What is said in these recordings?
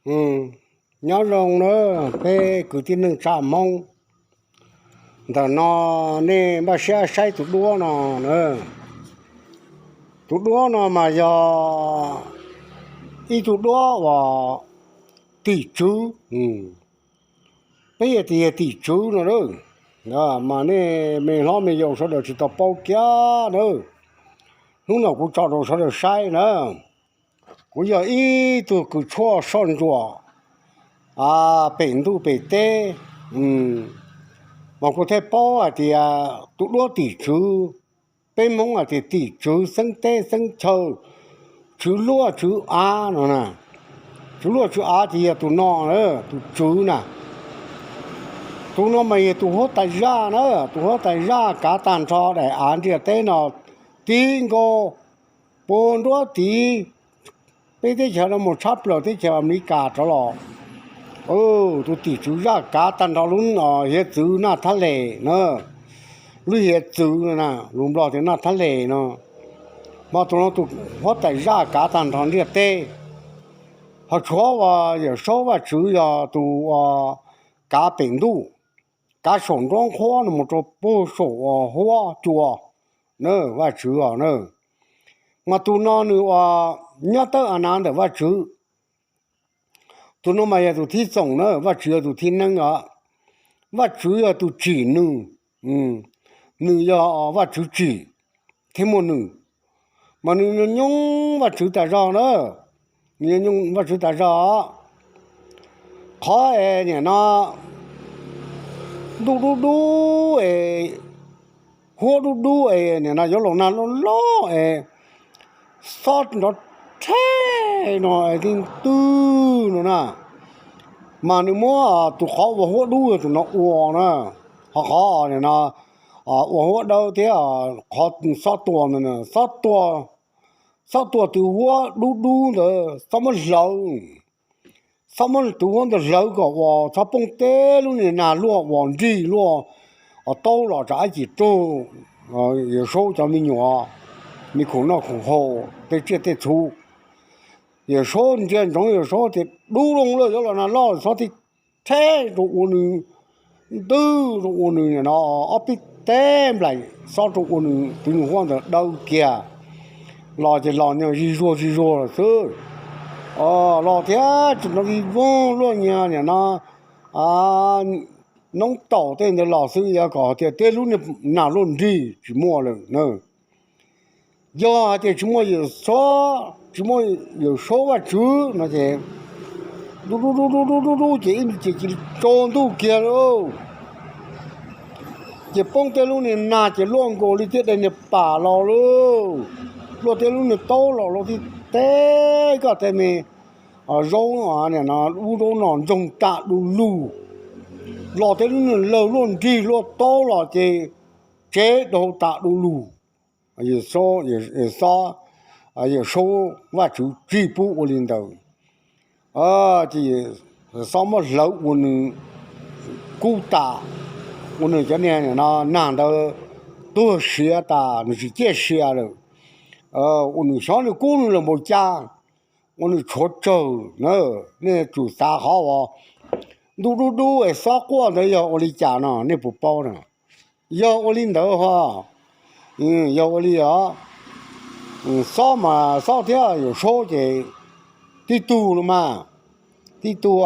Nyob zoo na, peb kwv tij neej tsa Hmoob. Ntawm no nej npaj siab saib tus duab no na. Tus duab no mas yog ib tug duab uas tim tswv, peb yog tias yog tim tswv no, mas nej me hlob me yaus sawv daws tsis tau paub kiag na. Hnub no kuv tso rau sawv daws saib na. Kuv yog ib tug kws tshuaj soj ntsuam pem ntuj pem teb, mas kuv thiaj paub hais tias tus duab tim tswv, peb Hmoob hais tias tim tswv xeeb teb xeeb chaw, tswv luaj tswv av no na. Tswv luaj tswv av ces yog tus no, tus tswv na. Tus no mas yog tus huab tais zaj na, tus huab tais zaj kav tag nrho daim av ntiaj teb no, tiv nkaus puag nruab tiv peb teb chaws no mus tshab plaws teb chaws Amelikas rov los. Tus tim tswv zaj kav tag nrho lub hiav txwv Naj Thab Les na, lub hiav txwv no na, lus Nplog tias Naj Thab Les no, mas tus no tus huab tais zaj kav tag nrho ntiaj teb. Ho tshuav uas Yawm Saub Vajtswv yog tus uas kav pem ntuj, kav saum nruab nqhuab no mus rau puag saum huab cua na, Vajtswv os na. Mas tus no nws uas nyob tawb av nav ntawm Vajtswv. Tus no mas yog tus thib xoom na, Vajtswv yog tus thib neeb os. Vajtswv yog tus tsim nws, nws yog Vajtswv tsim thiab muaj nws. Mas nws nyob Vajtswv tas zog na, nws nyob Vajtswv tas zog. Qhov es nim no ntuj dub dub es, huab dub dub es nim no yuav los nag loj loj es xob nrov rhe no es ti ntwg no na, mas nws muab tus qhov ua huab dub yog tus no ua na. Ho qhov nim no ua huab dawb thiab qhov xob tua ntawd, xob tua tus huab dub dub ntawd, xob muab hlawv, xob muab tus huab ntawd hlawv kom uas txhob poob teb lub niag nag luaj uas nrig luaj taub los tsam ib chim raug Yawm Saub cov me nyuam, me khoom noj khoom haus, tej tsiaj tej txhu. Yawm Saub ntsia ntsoov Yawm Saub tias dub loo lawm yuav los nag loj, xob thiaj rhe rau ua nws, ntwg rau ua nws nim no ob peb teg nplaim, xob rau ua nws tus nyuag huab ntawd dawb kiag, los ces los nyuag zig zuag zig zuag xwb. Los thiab tseem nrov vig voog luaj nyuag nim no noob taum tej ntawd los xwb, yog kom hais tias teb lub niag nag luaj nrig tsis muaj lawm na. Yog hais tias tsis muaj Yawm Saub, tsis muaj Yawm Saub Vajtswv no ces dub dub dub dub dub dub ces ib me ntsis cia li tsaus ntuj kiag lauj. Ces poob tej lub niag nag ces luaj nkaus li tej daim niag pam los lauj, luaj tej lub niag taub los lauj, tej teb koj tej me zaub, nim no lub zaub no ntsoog tas du lug, los tej lub niag lawg luaj nrig luaj taub los ces tsev dhau tas du lug. Yawm Saub, Yawm Saub Vajtswv tsis pub ua li ntawd. Ces Yawm Saub muab hlawv ua nws kub tas, ua nws cov niag nim no nag ntawd tuag siav tas, nws tsis ciaj sia lawm, ua nws xyov nws kub nws los npaum cas, ua nws tshuav tsawg na. Nej tsum xav qhov uas ntuj dub dub es xob quaj ntawd yog ua li cas no nej puas paub na? Yog ua li ntawd ho, yog ua li os, xob mas xob thiab Yawm Saub ces tib tug los mas, tib tug,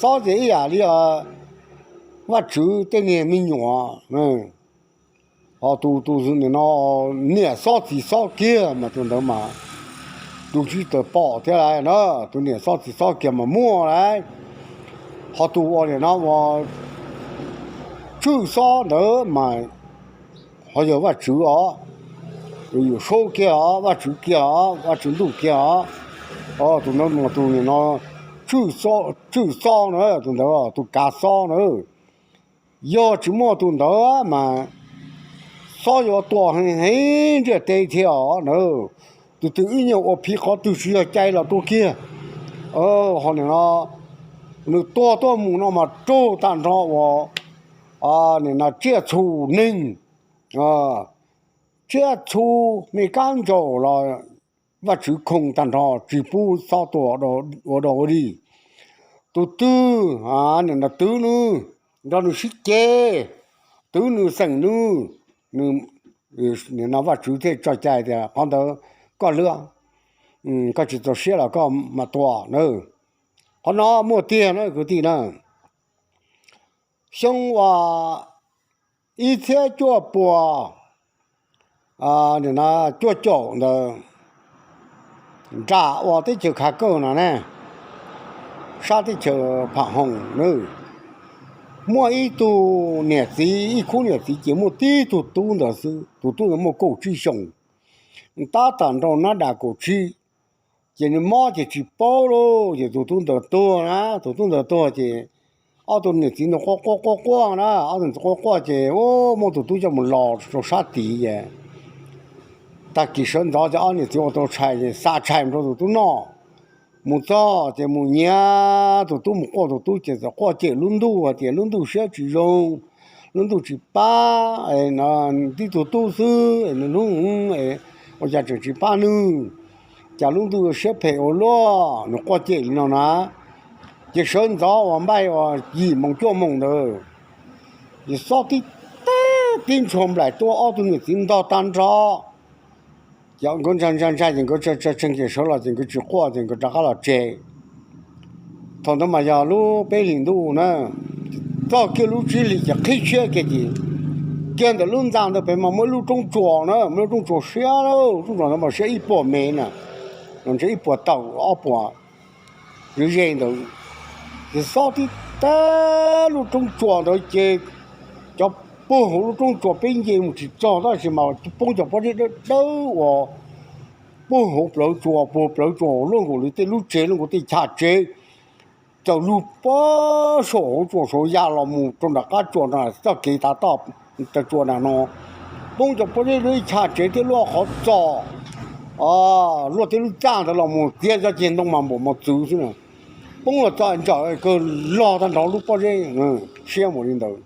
xob ces ib yam li Vajtswv tej niag me nyuam. Ho tus tus nim no niam xob txiv xob kiag mas tus ntawd mas tus tsis tawm pom thiab lauj na, tus niam xob txiv xob kiag mas muaj lauj. Ho tus uas nim no uas tswj xob ntawd mas ho yog Vajtswv os, Yawm Saub kiag os, Vajtswv kiag os, Vajtswv ntuj kiag os. Tus ntawd mas tus nim no tswj xob na, tus ntawd tus kav xob na. Yog tsis muaj tus ntawd mas xob yuav tuaj heev heev ntiaj teb thiab os na. Tus twg ib nyuag ua phiv qhov twg tsis yog cai los tuaj kiag. Ho nim no nws tuag tuaj mus no mas raug tag nrho uas nim no tsiaj txhu neeg, tsiaj txhu me kab ntsaum los Vajtswv khoom tag nrho tsis pub xob tua ua dog ua dig. Tus twg, nim no twv nws, nrog nws sib ceg, twv nws xeem nws, nws, nim no Vajtswv thiaj tso cai tias qhov ntawd koj lwb, koj tsis txaus siab los koj mam tua na. Qhov no muaj tiag na kwv tij na. Xyoo uas ib txhiab cuaj puas cuaj caum ntawd, nram uas teb chaws Khav Kawj no ne, sab teb chaws Pham Hoos na, muaj ib tug niam txiv, ib khub niam txiv ces muaj tib tug tub ntawd xwb. Tus tub ntawd muaj kaum tsib xyoos, tab tom nrog nab das kaum tsib. Ces nws mob ces tsis paub lauj, ces tus tub ntawd tuag na, tus tub ntawd tuag ces ob tug niam txiv ntawd quaj quaj quaj quaj na, ob tug niam txiv quaj quaj ces muab tus tub coj mus los rau sab tid ces tag kis sawv ntxov ces ob niam txiv ua tau tshais ces xa tshais mus rau tus tub noj. Mus txog ces mus nyiav tus tub, mus quaj tus tub ces txawm quaj cem lub ntuj hais tias lub ntuj siab tsis zoo, lub ntuj tsis pab, tib tug tub xwb, nws hlub, ua cas tseem tsis pab nws, cas lub ntuj siab phem ua luaj, nws quaj cem li no na. Ces sawv ntxov uas npaij uas yim moos cuaj moos ntawd, ces xob tib teb tib ntshua nplaim tuaj, ob tug niam txiv ntog tag nrho. Ces nkawd ntshai ntshai ntshai ces nkawd tsa tsa tsees ces sawv los ces nkawd tsis quaj ces nkawd rov qab los tsev. Thaum ntawd mas yog lub peb hlis ntuj na, txog kiag lub tsib hlis ces qhib tshiab kiag ces kiag ntawm lub ntxa ntawd pem mas muaj ib lub roob tsuas na, muaj lub roob tsuas siab, roob tsuas ntawd mas siab ib puas mev na, los ntshe ib puas tawm ob puas ze ze ntawd. Ces xob tib teb lub roob tsuas ntawd ces cov puag hauv lub roob tsuas peb nce mus tsis txog tab sis mas poob cov pob zeb dawb dawb uas puag hauv plawv tsuas, puag plawv tsuas luaj nkaus li tej lub tsev, luaj nkaus tej chav tsev, txawm lug pob saum hauv tsuas saud ya los mus rau nram qab tsuas no, txoj kev tav toj taw tsuas nram no, poob cov pob zeb, luaj ib chav tsev thiab luaj qhov txos, luaj tej lub txaj ntawd los mus txiav cov ceg ntoo mas npaum mos txwv xwb na. Poob los txog ntsawm kawg log tag nrho lub pob zeb, siab npaum li ntawd.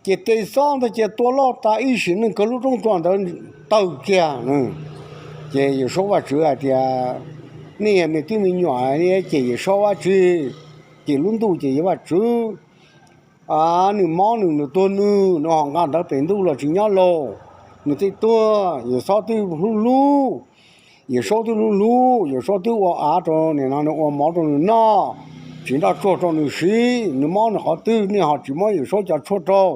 Ces tes xob ntawd ces tua loj tas ib sim neej kawg lub roob tsuas ntawd tawg kiag. Ces Yawm Saub Vajtswv hais tias, nej yog me tub me nyuam, nej cem Yawm Saub Vajtswv, cem lub ntuj ces yog Vajtswv. Nws mob nws, nws tuag nws, nws ho nqa ntawv pem ntuj los tsis nyob lauj. Nws twb tuag, Yawm Saub twb hlub hlub, Yawm Saub twb hlub hlub, Yawm Saub twb ua av rau nim no, nws ua mov rau nws noj, tsis nroj tsuag rau nws siv. Nws mob nws qhov twg, nej ho tsis muab Yawm Saub cov tshuaj rau.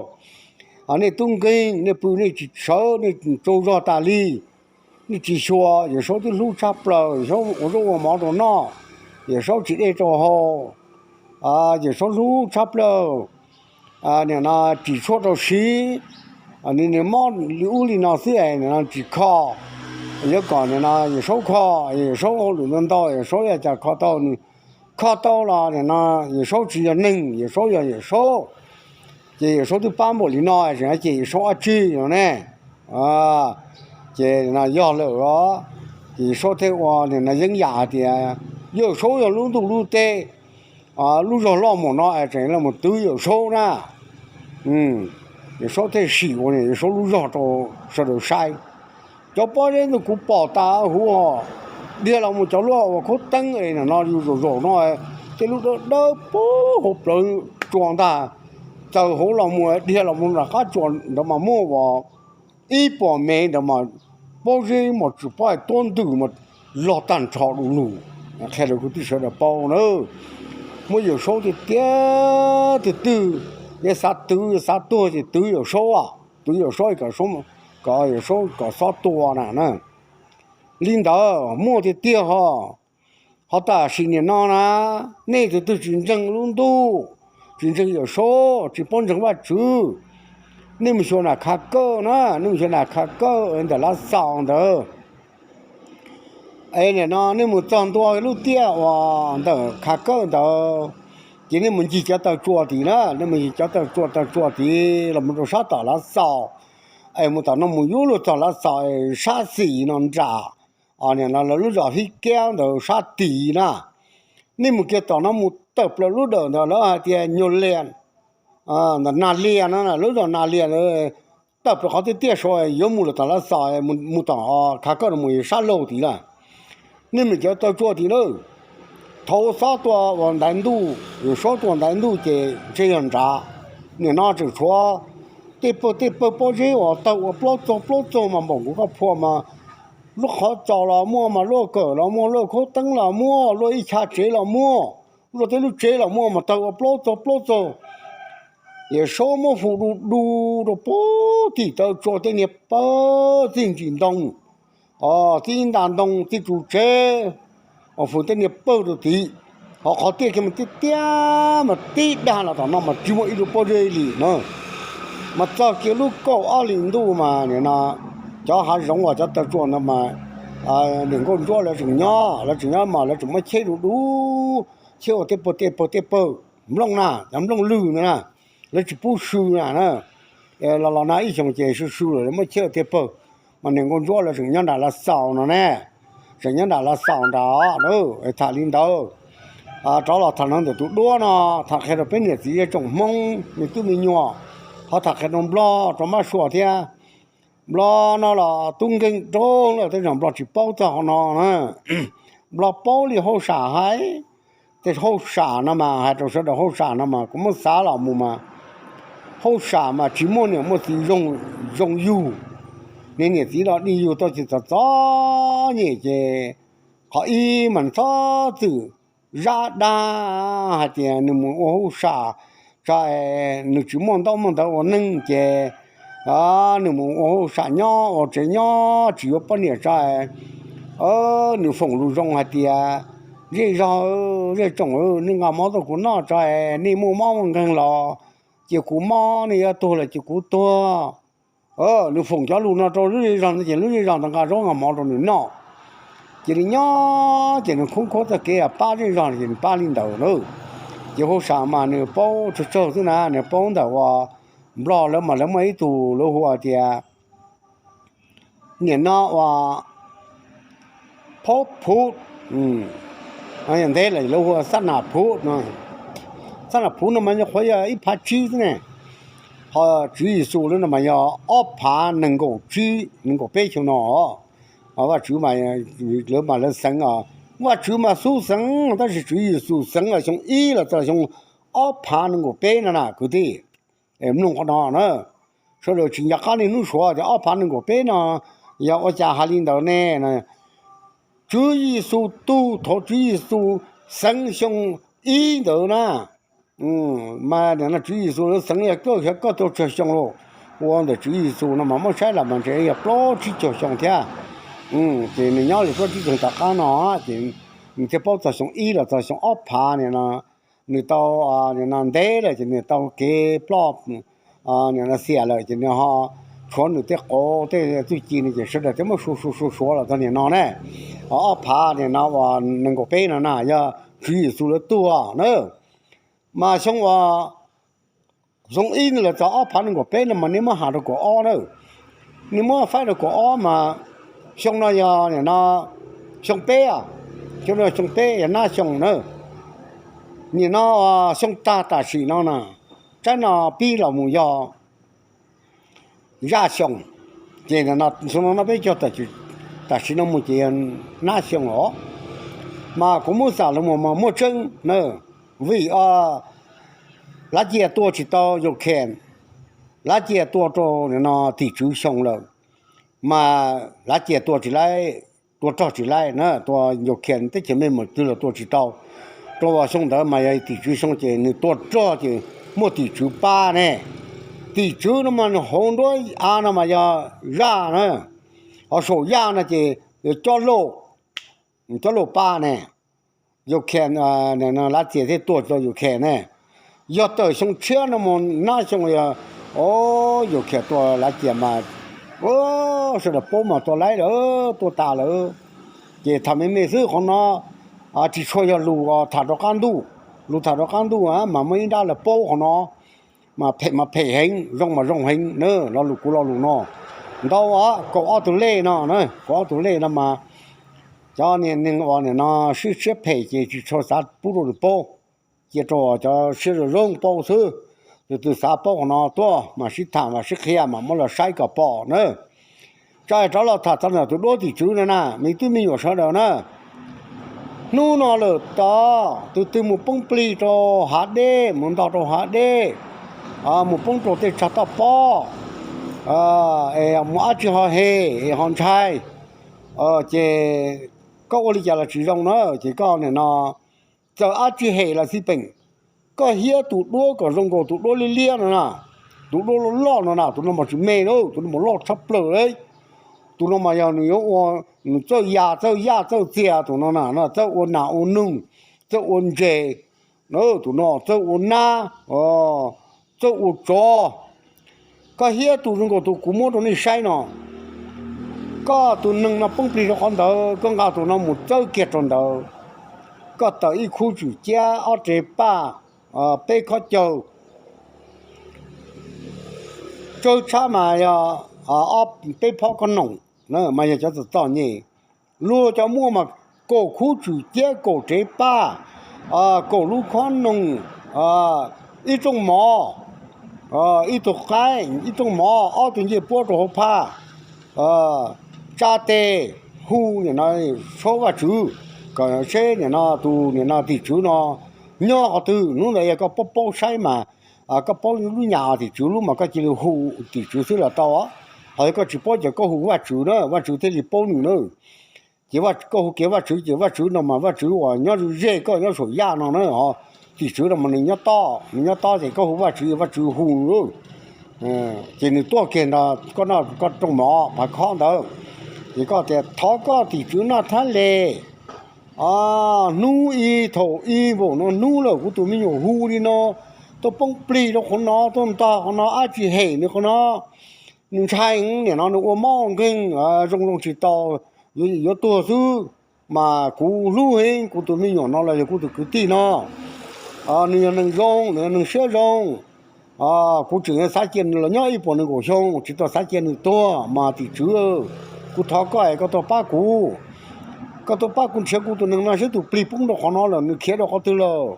Nej tub nkeeg, nej pw nej tsis sawv, nej tsaug zog tas li, nej tsis xyuas. Yawm Saub twb hlub tshaj plaws, Yawm Saub ua zaub ua mov rau noj, Yawm Saub tsis dej rau haus, Yawm Saub hlub tshaj plaws. Nim no tsis tshuaj rau siv, nws mob li ub li no xwb es nim no tsis kho. Yuav kom nim no Yawm Saub kho, Yawm Saub hauj lwm ntau ntau, Yawm Saub yog cas kho tau, nws kho tau los nim no Yawm Saub tsis yog neeg, Yawm Saub yog Yawm Saub. Ces Yawm Saub twb pab npaum li no, tseem cem Yawm Saub dab tsi no ne? Ces yog lawm os. Ces Yawm Saub thiaj ua nim no yeeb yam hais tias Yawm Saub yog lub ntuj lub teb, lub zog loj mus no es tseem los twv Yawm Saub na. Yawm Saub thiaj sim ua Yawm Saub lub zog rau sawv daws saib. Cov pob zeb ntawd kuv pom tas huv, dhia los mus cov lub uas khaub teeb es nim no yus zaum zaum no, tej lub dawb dawb puag hauv plawv tsuas ntag, txawm hauv los mus dhia los mus nram qab tsuas ntawd mas muaj uas ib puas mev ntawd mas pob zeb mas tsis paub tuab ntws mas log tag nrho du lug. Qhia rau kwv tij sawv daws paub na, muab Yawm Saub tiag tiag twg twg, yog xav twv xav tuag ces twv Yawm Saub, twv Yawm Saub kom Yawm Saub kom xob tua na. Li ntawd muaj tiag tiag ho. Ho tam sim nim no na, nej tus twg tsis ntseeg lub ntuj, tsis ntseeg Yawm Saub, tsis paub ntseeg Vajtswv, nej mus xyuas nram Khav Kawj na, nej mus xyuas nram Khav Kawj ntawm Lav Xaus ntawd. Es nim no nej mus txog ntua lub tiaj uas ntawm Khav Kawj ntawd, ces nej mus ncig cov taw tsua tid na, nej mus ncig cov taw tsua, taw tsua tid los mus rau sab tom Lav Xaus, es mus tom no mus yuav luag txog Lav Xaus sab xis no nram, nim no lawv lub zos Hib Kiab ntawd sab tid na. Nej mus kiag tom no mus tawm plaws lub dawm ntawd lawv hais tias Nyuag Lias, ntawm Nas Lias no, lub zos Nas Lias ntawd, tawm plaws qhov tiaj tiaj saud yuav mus lawm tom Lav Xaus, mus tom Khav Kawj no mus sab laug tid lawm. Nej mus cov taw tsua tim na, thaum xob tua uas ntaiv ntuj, Yawm Saub tua ntaiv ntuj ces ntshe yog nrad. Nim no tseem tshuav tej pawg tej pawg pob zeb uas tawg ua plaub txaug plaub txaug mas npaum nkaus koj phua mas, lub qhov txos los muaj mas, lub kawm los muaj, lub khaub teeb los muaj, lub ib chav tsev los muaj, lub tej lub tsev los muaj mas tawg ua plaub txaug plaub txaug. Yawm Saub muab fum du du rau puag tim taw tsua tej niag pawg txij ntsim ntoo, txij nta ntoo txij tsuv tsev, fum tej niag pawg rau tid. Ho qhov tiaj kiag mas tiaj tiaj mas tib dag los tom no mas tsis muaj ib lub pob zeb li na. Mas txog kiag lub kaum ob hlis ntuj mas nim no cov hav zoov uas cov taw tsua ntawd mas niam nkauj ntsuab lawv tseem nyob, lawv tseem nyob mas lawv tseem muab cheb du du, cheb ua tej pawg tej pawg tej pawg nplooj na, cov nplooj lwg ntawd na, lawv tsis pub sw na. Los los no ib xyoos ces sw sw lawm lawv muab cheb ua tej pawg. Mas niam nkauj ntsuab lawv tseem nyob nram Lav Xaus no ne, tseem nyob nram Lav Xaus nrad. Tham li ntawd, rov los tham no ntawm tus duab no, tham qhia rau peb niam txiv tsoom Hmoob me tub me nyuam, ho tham qhia rau Nplog rau Mab Sua thiab. Nplog no los tub nkeeg rau lawm tej zaum Nplog tsis paub txog qhov no na. Nplog paub li hauj sam hais, tej hauj sam no mas hais rau sawv daws hauj sam no mas kuv muab xav los mus mas hauj sam mas tsis muaj niam muaj txiv zoo yug. Niag niam txiv los dig yug tau ces txom txom nyem ces qhov ib mas txhob txwm zaj dag hais tias nws mus ua hauj sam tso, nws tsis muaj ntaub muaj ntawv ua neeg ces nws mus ua hauj sam nyob ua tsev nyob tsis yuav poj niam tso. Nws foom lus zoo hais tias zej zog zej tsoom, nej nqa mov tuaj kuv noj tso, nej muaj mob muaj nkeeg los cia kuv mob, nej yuav tuag los cia kuv tuag. Nws foom cov lus no rau lub zej zog ntawd ces lub zej zog ntawd nqa zaub nqa mov rau nws noj. Ces nws nyob ces nws khub khuab txoj kev pab zej zog ces nws pab li ntawd na. Ces hauj sam mas nws paub tsawg tsawg xwb na, nws paub ntawm uas Nplog lawv mas lawv muaj ib tug lawv hu tias nim no uas phaub phuv, ntev lawm lawv hu ua xab nam phuv no. Xab nam phuv no mas nyuam qhuav yog ib phav tsib xwb ne, ho Tswv Yexus lawv no mas yog ob phav nees nkaum tsib nees nkaum peb xyoo no. Vajtswv mas lawv mas lawv xeev, Vajtswv mas xub xeev tab sis Tswv Yexus xeev los xyoo ib los txog xyoo ob phav nees nkaum peb no na kwv tij. Mloog qhov no na, sawv daws tsis nco qab niaj hnub suav tias ob phav nees nkaum peb no yog ua cas hais li ntawd ne. Tswv Yexus tug thaum Tswv Yexus xeev xyoo ib ntawd na, mas nim no Tswv Yexus lawv xeev yog koj xyov koj tau tsawg xyoo lauj. Ua ntawm Tswv Yexus no mas muab saib los mas ntshe yog plaub tsib caug xyoo thiab. Ces nws nyob li plaub tsib caug tom qab no, ces nws thiaj paub txog xyoo ib los txog xyoo ob phav nim no, nws tau nim no ntev lawm ces nws tau kev ploj nim no xiam lawm ces nws ho tshuav nws tej qauv tej txuj ci no ces sawv daws thiaj muab suav suav suav suav los txog nim no ne. Ob phav nim no uas nees nkaum peb no na yog Tswv Yexus lawv tuag na. Mas xyoo uas xyoo ib ntawd los txog ob phav nees nkaum peb no mas nej muab has rau kaum ob na, nej muab faib rau kaum ob mas xyoo no yog nim no xyoo peb, xyoo no xyoo peb yog nab xyoo na. Nim no xyoo tag tam sim no na, tsaib no pib los mus yog zaj xyoo, ces xyoo no no peb cog tam sim no mus ces yog nab xyoo os. Mas kuv muab xam los mus mas muaj tseeb na, vim Lav Cia tua tsis tau Ukraine, Lav Cia tua rau nim no tim tswv xyoo lawm, mas Lav Cia tua tsis laib, tua rog tsis laib na, tua Ukraine teb chaws me mus twg los tua tsis tau. Rau xyoo ntawd mas yog tim tswv xyoo ces nws tua rog ces muaj tim tswv pab ne. Tim tswv no mas nws hauv nruab av no mas yog zaj na, ho saum yaj no ces yog cob lauj, cob lauj pab ne. Ukraine, Lav Cia thiaj tua tau Ukraine ne. Yog tawm xyoo tshiab no mus nab xyoo yog Ukraine tua Lav Cia mas sawv daws paub mas tua laib lawm, tua tas lawm. Ces tham me me xwb qhov no, tsis tshua yog lus tham rov qab ntuj. Lus tham rov qab ntuj mas muaj ib nrab lawv paub qhov no, mas phem mas phem heev, zoo mas zoo heev na. Lo lus kuv lo lus no ntau, kaum ob tug lej no, kaum ob tug lej no mas cov niag neeg uas nim no siab siab phem ces tsis tshua xav pub rau nws paub. Cia rau cov siab zoo zoo paub xwb. Tus twg xav paub qhov no tuaj mas sib tham mas sib qhia mas muab los saib kom pom na. Tso rov los tham txog ntawm tus duab tim tswv no na, me tub me nyuam sawv daws na. Hnub no lawm tod tus twg mus poob plig rau hav dej, mus ntog rau hav dej, mus poob rau tej tsag toj pob, es mus dab tsi ho hem ho ntshai, ces koj ua li cas los tsis zoo na. Ces koj nim no txawm dab tsi hem los xij peem, koj hiab tus duab kom zoo nkaus tus duab liab liab no na, tus duab loj loj no na, tus no mas tsis me na, tus no mas loj tshaj plaws li. Tus no mas yog nws yuav ua, nws txawj ya txawj yaj txawj txias tus no na, txawj ua nas ua noog, txawj ua ntses, tus no txawj ua nab, txawj ua tsov. Koj hiab tus zoo nkaus tus kuv muab rau nej saib no, koj tus neeg no poob plig rau qhov ntawd, koj nqa tus no mus txawb kiag rau ntawd, koj taws ib khub tswm ciab, ob rev paj, peb khob cawg, tsawg tshab mas yog ob peb phob khob noom, mas yog cov txom txom nyem. Luag cov muaj mas kaum khub tswm ciab, kaum rev paj, kaum lub khob noom, ib rooj mov, ib tug qaib, ib rooj mov, ob tug ncej puab rau hauv phaj, tsa tes hu nim no suab Vajtswv, kom seb nim no tus nim no tim tswv no nyob qhov twg. Hnub ntawd yog koj paub paub saib mas, koj paub lub nyam tim tswv lub mas koj cia li hu tim tswv xwb los tau. Ho yog koj tsis paub ces koj hu Vajtswv na, Vajtswv thiaj li paub nws na. Ces koj hu kiag Vajtswv ces Vajtswv no mas Vajtswv uas nyob ze koj nyob saum yaj no na, tim tswv no mas nws nyob tob, nws nyob tob ces koj hu Vajtswv, Vajtswv hu, ces nws tuaj kiag nrog koj noj koj rooj mov phav khob ntawd. Ces koj tias thov koj tim tswv Naj Thab Les, hnub ib thaum ib npaum no hnub lawm kuv tus me nyuam hu li no, tuaj poob plig rau qhov no, tuaj ntog qhov no, dab tsi hem nws qhov no, nws ntshai nim no nws ua mob nkeeg, zoo zoo tsis tau, yuav tuag xwb. Mas kuv hlub heev kuv tus me nyuam no los yog kuv tus kwv tij no, nws yog neeg zoo, nws yog neeg siab zoo. Kuv tseem xav cia nws los nyob ib puas nees nkaum xyoo, tsis tau xav cia nws tuag mas tim tswv, kuv thov koj es koj tuaj pab kuv. Koj tuaj pab kuv nrhiav kuv tus neeg no seb tus plig poob rau qhov no lawm, nws khiav rau qhov twg lawm,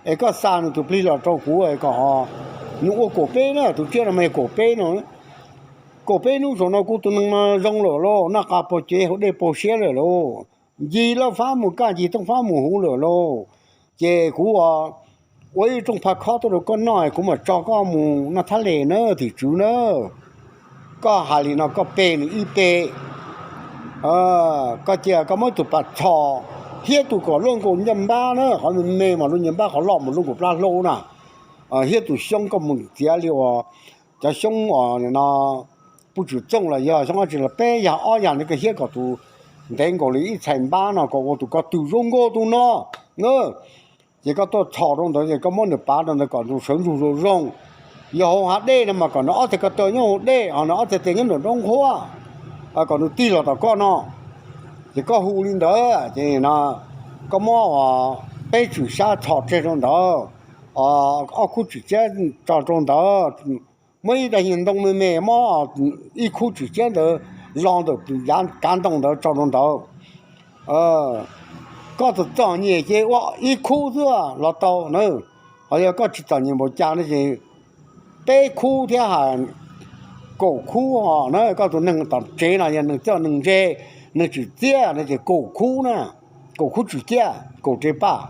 es koj xa nws tus plig los rau kuv kom nws ua kaum peb na, tus tsiaj no mas yog kaum peb no. Kaum peb hnub saum no kuv tus neeg no zoo lawm lauj, noj qab paug cev haus dej paug siab lawm lauj, ncig lauj fab mus kaj ncig tooj fab mus huv lawm lauj. Ces kuv ua ib rooj phav khob tuaj rau koj noj, kuv mam tso koj mus Naj Thab Les na tim tswv na. Koj hais li no koj pe nws ib pe. Koj cia koj muab ib tug pas txhos, hiab tus kom luaj nkaus ncaj npab na, qhov me me mas luaj ncaj npab, qhov loj mas luaj nkaus plab hlaub na. Hiab tus xyoob koj mus txiav li uas cov xyoob uas no puj tswm txooj los yog xyoob dab tsi los peb yag ob yag ntawd, koj hiab kom tus ntev nkaus li ib txhais npab no kom ua tus ko tw zoo nkaus tus no. Ces koj tuaj txhos rau ntawd ces koj muab nws pav rau ntawd kom nws sawv ntsug zoo zoo. Yog hauv hav dej no mas kom nws ob txhais ko taw nyob hauv dej, ho nws ob txhais tes nyob nram nraub nqhuab, kom nws tig los tom koj no. Ces koj hu li ntawd ces no koj muab peb tswm xyab txhos tseg rau ntawd, ob khub tswm ciab tso rau ntawd, muab ib daim nyuag ntoo me me, muab ib khub tswm ciab ntawd lo ntawm yav kav ntoo ntawd tso rau ntawd. Koj txom txom nyem ces ua ib khub xwb los tau na. Ho yog koj tsis txom nyem npaum cas no ces peb khub thiab ha, kaum khub ho na. Koj tus neeg tom tsev no yog neeg txawj neeg ntse, neeg tswm ciab no ces kaum khub na, kaum khub tswm ciab kaum rev paj.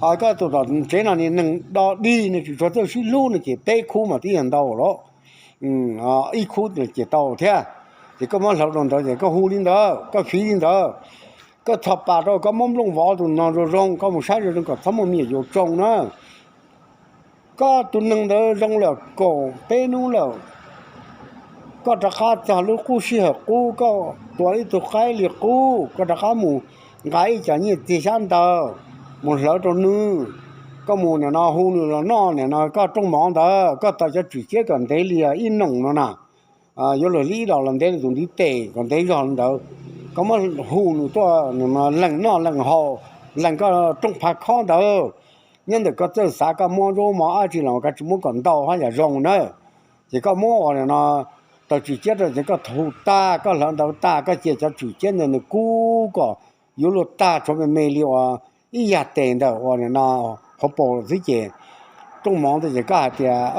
Ho koj tus tom tsev no neeg do dig, neeg tsis tshua txawj sib hlub no ces peb khub mas twb yog ntau lawm. Ib khub ces tau thiab. Ces koj muab hlawv rau ntawd ces koj hu li ntawd, koj fiv li ntawd. Koj txhos pas rau, koj muab nplooj vov tus no zoo zoo, koj mus saib zoo zoo kom txhob muaj me nyuam yaus tsoo na. Koj tus neeg ntawd zoo lawm kaum peb hnub lawm, koj rov qab txog lub qub sij hawm qub, koj tua ib tug qaib li qub, koj rov qab mus nqa ib co nyiaj txiag xyab ntawv mus hlawv rau nws. Koj mus nim no hu nws los noj nim no koj rooj mov ntawd, koj taws cov tswm ciab kom ntev li ib noom no na. Yuav luag li ib los los ntev li tus ntiv tes kom ntev zog li ntawd. Koj muab hu nws tuaj lees noj lees haus, lees koj rooj phav khob ntawd. Nyob ntawm koj txawj xav, koj muab zaub mov dab tsi los koj tsis muab kom ntau hab yam zoo na. Ces koj muab ua no taws tswm ciab rau ces koj hu tag, koj hlawv ntawv tag, koj cia cov tswm ciab ntawd nws kub kom yuav luag tag, tshuav me me li uas ib yam tes ntawm uas no hauv paus xwb ces rooj mov ntawd ces koj hais tias,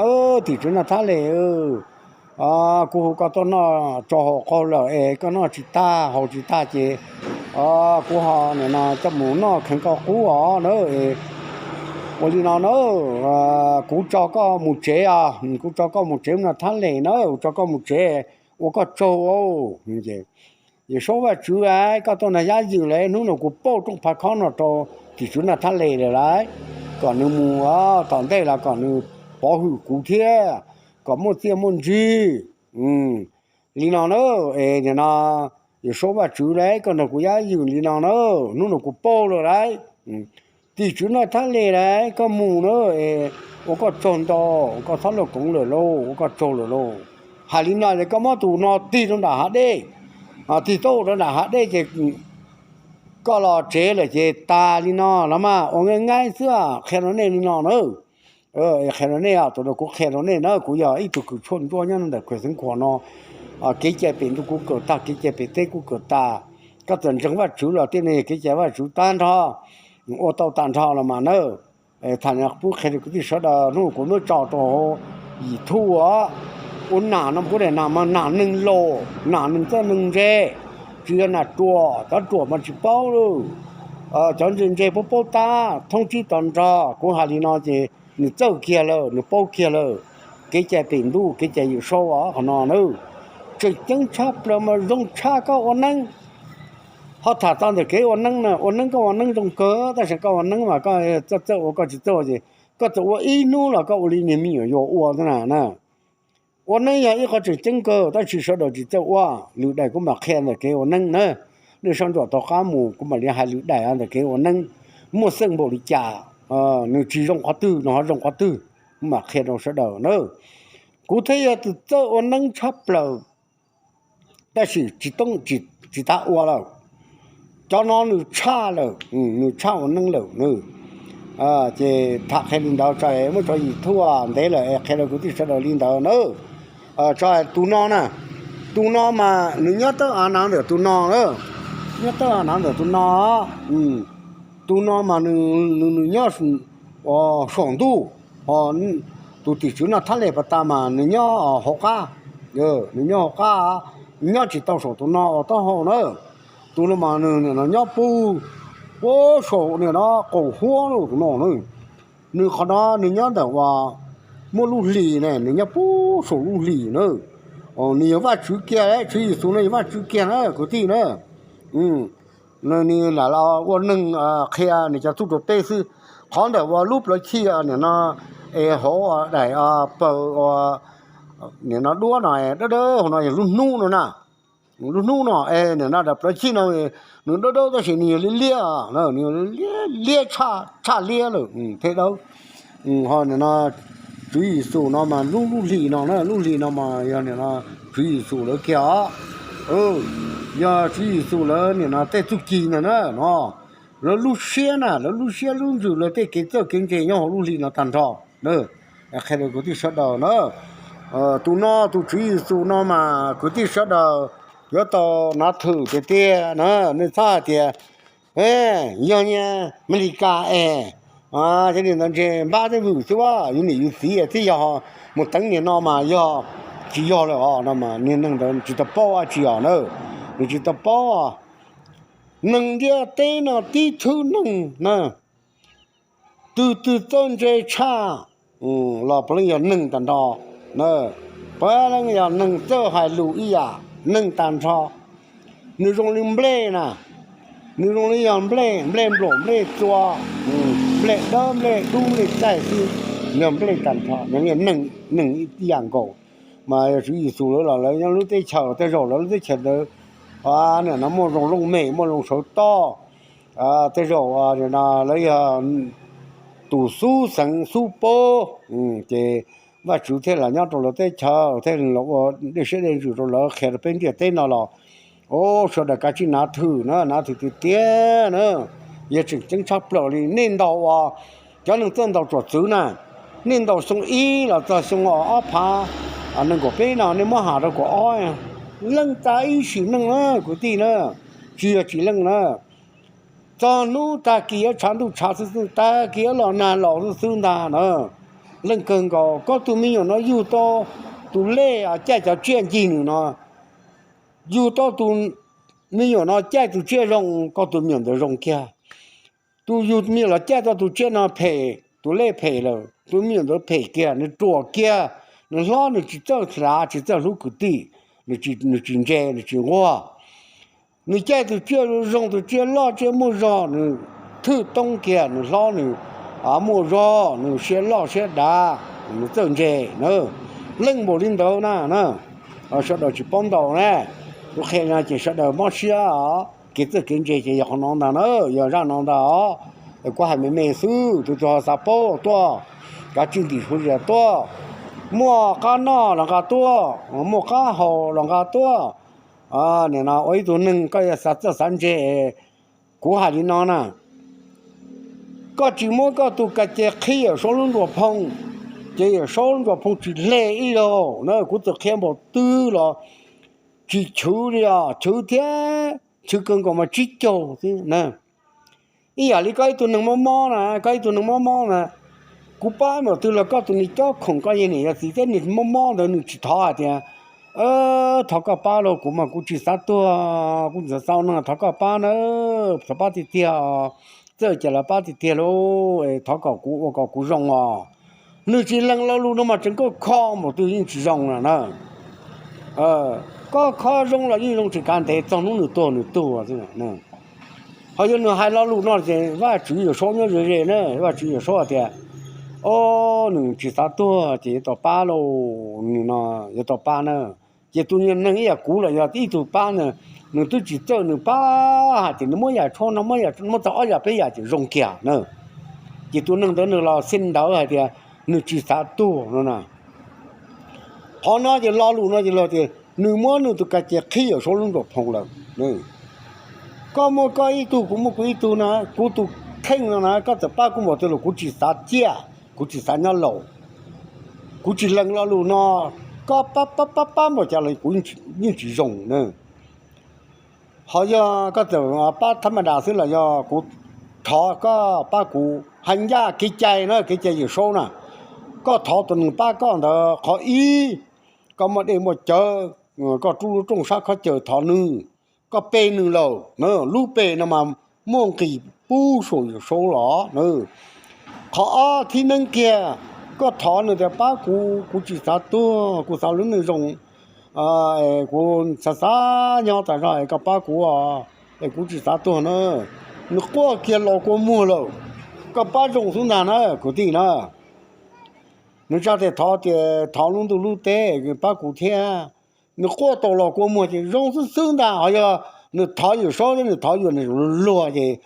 Tim tswv Naj Thab Les, kuv hu koj tuaj noj tsau hau qaug lawm es koj noj tsis tag haus tsis tag ces Kuv ho nim no coj mus noj kheev koj qub os na. Ua li no na, kuv tso koj mus tsev os, kuv tso koj mus tsev mus noj thab les na, kuv tso koj mus tsev, ua koj tsaug. Yawm Saub Vaj Tswv, koj tuaj nrog Yab Ywm lawm, hnub no kuv pauj rooj phav khob no rau tim tswv noj thab les lawm lauj, kom nws mus tom ntej los kom nws pov hwm kuv thiab, kom muaj txiaj muaj ntsig. Li no na, es nim no Yawm Saub Vaj Tswv lauj, koj nrog kuv Yab Ywm li no na, hnub no kuv pauj lawm lauj, tim tswv noj thab les lauj, koj mus na, ua koj tsaug ntau, ua koj txhob luaj koov lawm lauj, ua koj tsaug lawm lauj. Hais li no ces koj muab tus no tig rau nram hav dej, tig tau rau nram hav dej ces koj los tsev lawm ces tas li no los mas, ua nqaij nqaij xwb, qhia rau nej li no na. Qhia rau nej, tus no kuv qhia rau nej na, kuv yog ib tug kws tshuaj ntsuab nyob ntawm kws xeev khuam no. Kev cai pem ntuj kuv kawm tag, kev cai pem teb kuv kawm tag. Koj txawm ntseeg Vaj Tswv los tej no yog kev cai Vaj Tswv tag nrho, ua tau tag nrho los mas na. Tham no pub qhia rau kwv tij sawv daws, hnub kuv muab tso rau hauv YouTube, ua nam no kuv daim nam mas nam neeg laus, nam neeg txawj neeg ntse, tsis yog nam ruam, cov ruam mas tsis paub lawm. Cov ntse ntse paub paub tab thoob tsib to nrog kuv hais li no ces nws txawj kiag lawm, nws paub kiag lawm. Kev cai pem ntuj, kev cai Yawm Saub os qhov no na. Tseem ceeb tshaj plaws mas zoo tshaj koj ua neeb. Ho tham txog ntawm kev ua neeb na, ua neeb koj ua neeb zoo kawg, tab sis koj ua neeb mas koj txawj txawj ua, koj tsis txawj ua ces koj txawm ua ib hnub los koj ua li niag me nyuam yaus ua xwb na. Ua neeb yog ib qho tseem ceeb kawg, tab sis sawv daws tsis txawj ua. Lwm daim kuv mam qhia ntawm kev ua neeb na. Nej soj ntsuam tom qab mus kuv mam li hais lwm daim ntawm kev ua neeb, muaj txeej npaum li cas, nws tsis zoo qhov twg, nws ho zoo qhov twg, kuv mam qhia rau sawv daws na. Kuv thiaj yog tus txawj ua neeb tshaj plaws, tab sis tsis tau ua lawm. Cov no nws tshaj lawm, nws tshaj ua neeb lawm na. Ces tham qhia li ntawd tso, muab tso YouTube ntev lawm es qhia rau kwv tij sawv daws li ntawd na. Tso tus no na, tus no mas nws nyob tawb av na ntawm tus no na, nyob tawb av na ntawm tus no. Tus no mas nws nyob saum ntuj, tus tim tswv noj thab les pas tas mas nws nyob hauv qab, nws nyob hauv qab, nyob tsis tau saum tus no uas taub hau na. Tus no mas nws nyob puag saum nim no qaum huab tus no na. Nws qhov no nws nyob ntawm uas muaj lub hlis ne, nws nyob puag saum lub hlis na. Nws yog Vaj Tswv kiag, Tswv Yexus no yog Vaj Tswv kiag na kwv tij na. Nws lam los ua neeg qhia nws cov txuj rau peb xwb. Qhov ntawm uas lub plawv chij nim no es hauv daim pawg nim no duab no, dawb dawb hauv no yog lub hnub no na. Lub hnub no es nim no daim plawv chij no nws dawb dawb tab sis nws yog liab liab, nws yog liab tshaj liab lawm thiab dawb. Ho nim no Tswv Yexus no mas lub lub hlis no na, lub hlis no mas yog nim no Tswv Yexus lawv kiag os. Yog Tswv Yexus lawv nim no tej txuj ci ntag na no. Lawv lub siab na, lawv lub siab lub ntsws, lawv tej kev txawj kev ntse nyob hauv lub hlis no tag nrho. Qhia rau kwv tij sawv daws na, tus no tus Tswv Yexus no mas kwv tij sawv daws yuav tau nav thwm tiag tiag na. Nej txhob hais tias yog niag Amelikas es cov niag ntawd ntshe npab tej vwm xwb, yus niam yus txiv thiab yog mus teev niag no mas yog tsis yog lawm os no mas niag neeg ntawd tsis tau paub dab tsi os na. Nws tsis tau paub. Neeg ntiaj teb no tib txhia neeg na, twg twg txawj ntse tshaj los puav leej yog neeg tag nrho. Puav leej yog neeg txawj hais lus ib yam, neeg tag nrho. Nws zoo li nplej na, nws zoo li yog nplej, nplej nplaum, nplej txua, nplej dawb, nplej dub, nplej txaij xwb, yog nplej tag nrho, neeg ib yam nkaus. Mas yog Tswv Yexus lawv los lawv nyob lub teb chaws, tej zaum lawv lub teb chaws ntawd nim no muaj zoo looj mem, muaj zoo sawv toj, tej zaum lawv yog tus xub xeev xub pob, ces Vajtswv thiaj los nyob rau lawv teb chaws, thiaj los ua dej siab dej ntsws rau lawv, qhia rau peb ntiaj teb no los. Sawv daws kav tsij nav thwm na, nav thwm tiag tiag na. Yog tseem ceeb tshaj plaws li, nej ntaus uas cov neeg txawj ntaus tsuam txwv na, nej ntaus xyoo ib los txog xyoo ob phav nees nkaum peb no nej muab has rau kaum ob, leej txav ib sim neej na kwv tij na, tsis yog tsis leej na. Txog hnub tag kis yuav tshav ntuj tshav xwb xwb, tag kis yuav los nag los xwb xwb ntag na. Leej kawg nkaus koj tus me nyuam no yug tau tus lej caij cov tsiaj ncig nws no, yug tau tus me nyuam no caij tus tsiaj zoo, koj tus me nyuam ntawd zoo kiag. Tus yug me nyuam los caij tau tus tsiaj no phem, tus lej phem lawm, tus me nyuam ntawd phem kiag, nws ruam kiag, nws hlob nws tsis txawj hlav tsis txawj hlub kwv tij, nws tsis ntse nws tsis nquag. Nws caij tus tsiaj zoo, tus tsiaj loj tsiaj muaj zog, nws thwj toob kiag, nws hlob nws muaj zog, nws siab loj siab dav, nws txawj ntse na. Leej npaum li ntawd na, sawv daws tsis paub ntau na. Kuv qhia no ces sawv daws mob siab os, kev txawj kev ntse ces yog qhov no ntag na, yog zaj no ntag os. Kuv hais me me xwb, tus twg ho xav paub tuaj, kav tsij ntim hauv zias tuaj. Muaj qab noj los nqa tuaj, muaj qab haus los nqa tuaj. Nim no ua ib tug neeg koj yuav xav txawj xav ntse, kuv hais li no na, koj tsis muab koj tus ka ce qhib Yawm Saub lub nruas phoo, ces Yawm Saub lub nruas phoo tsis hle ib zaug na. Kuv txawm qhia npaum twg los tsis chwv li os, chwv thiab chwv kawg nkaus mas tsib caug xwb na. Ib yam li koj ib tug neeg mob mob na, koj ib tug neeg mob mob na, kuv pab npaum twg los koj tus niag cob khoom koj yog niam yog txiv thiab niag mob mob ntawd nws tsis thov hais tias, thov koj pab lauj, kuv mas kuv tsis xav tuag, kuv tsis xav xaus no, thov koj pab na, thov pab tiag tiag, txawj cas los pab tiag tiag lauj, thov kom kuv ua kom kuv zoo os. Nws tsis lees lo lus no mas tseem koj kho npaum twg yeej tsis zoo na. Koj kho zoo los yeej zoo tsis kav ntev, txog hnub nws tuag nws tuag. Ho yog nws hais lo lus no ces Vajtswv Yawm Saub nyob ze ze na, Vajtswv Yawm Saub hais tias, o, nws tsis xav tuag ces yuav tau pab lauj, nws no yuav tau pab na. Ces tus niag neeg ib yam kuv los yog ib tug pab na, nws twb tsis txawj nws pab hais tias nws muab yam tshuaj no, muab txog ob yam peb yam ces zoo kiag na. Ces tus neeg ntawd nws los xij ntawd hais tias nws tsis xav tuag no na. Qhov no ces lo lus no ces los tias nws muab nws tus ka ce qhib Yawm Saub lub nruas phoo lawm. Koj muaj koj ib tug, kuv muaj kuv ib tug na, kuv tus kheej no na, koj txawm pab kuv npaum twg los kuv tsis xav ciaj, kuv tsis xav nyob laus, kuv tsis lees lo lus no, koj pab pab pab pab npaum cas los kuv yeej tsis zoo na. Ho yog koj txawm pab thab ma das xwb los yog kuv thov koj pab kuv hais ncaj kev cai na, kev cai Yawm Saub na. Koj thov tus neeg pab koj ntawd qhov ib, koj muaj dej muaj cawv, koj rub lub rooj sab khob chaw thov nws, koj pe nws lawm, lub pe no mas muaj nqis pub saum Yawm Saub los. Qhov ob thib neeb kiag, koj thov nws tias pab kuv, kuv tsis xav tuag, kuv xav lub neej zoo, kuv xav xav nyob tas zog es koj pab kuv, es kuv tsis xav tuag na. Nws quaj kiag los kua muag lawm, koj pab zoo xwb ntag na kwv tij na. Nws tsa tes thov tias thov lub ntuj lub teb pab kuv thiab. Nws quaj tau los kua muag ces zoo xwb xwb ntag. Ho yog nws thov Yawm Saub thiab nws thov yuav nws luag ces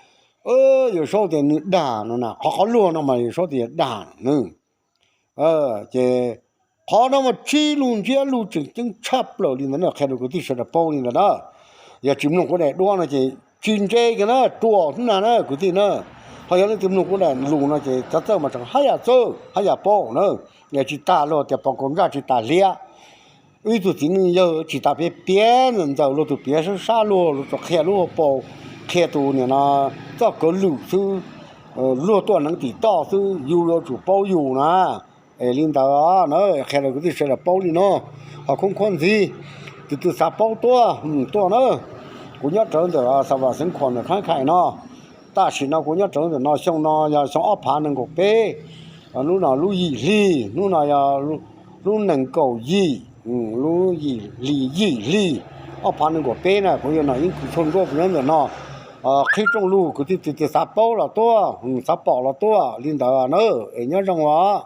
Yawm Saub tias nws dag no na, qhov qhov luag no mas Yawm Saub tias dag na. Ces qhov no mas tsib lug ntsiab lug tseem ceeb tshaj plaws li ntawd na, qhia rau kwv tij sawv daws paub li ntawd na. Yog tsis mloog kuv daim duab no ces tsis ntse kiag na, ruam xwb ntag na kwv tij na. Ho yog leej twg mloog kuv daim lus no ces txawj txawj mas tseem haj yam txawj haj yam paub na. Yog tsis tas luag tias pos kaus ntsaj tsis tas hliab. Ib tug txiv neej yawg tsis tas piav piav ntxaws luag tus piav sab sab luag, luag tsuas qhia lub hauv paus, qhia tus nim no txoj kawv lwm xwb, luag tuaj neev tim toj xwb, yus yuav tsum paub yus na. Es li ntawd na, qhia rau kwv tij sawv daws paub li no. Ho khoob khuab ntxiv, tus twg xav paub tuaj tuaj na. Kuv nyob rawv ntawm Xa Vam Xeev Khuam ntawm Khaab Khais no. Tam sim no kuv nyob rawv ntawm no, xyoo no yog xyoo ob phav nees nkaum peb, hnub no lub yim hli, hnub no yog lub nees nkaum yim, lub yim hli, yim hli ob phav nees nkaum peb na, kuv yog Nom Yeej Kws Tshuaj Nruab, kuv nyob ntawm no. Qhib rooj lug, kwv tij tus twg xav paub los tuaj, xav pom los tuaj li ntawd na. Es nyob zoo os.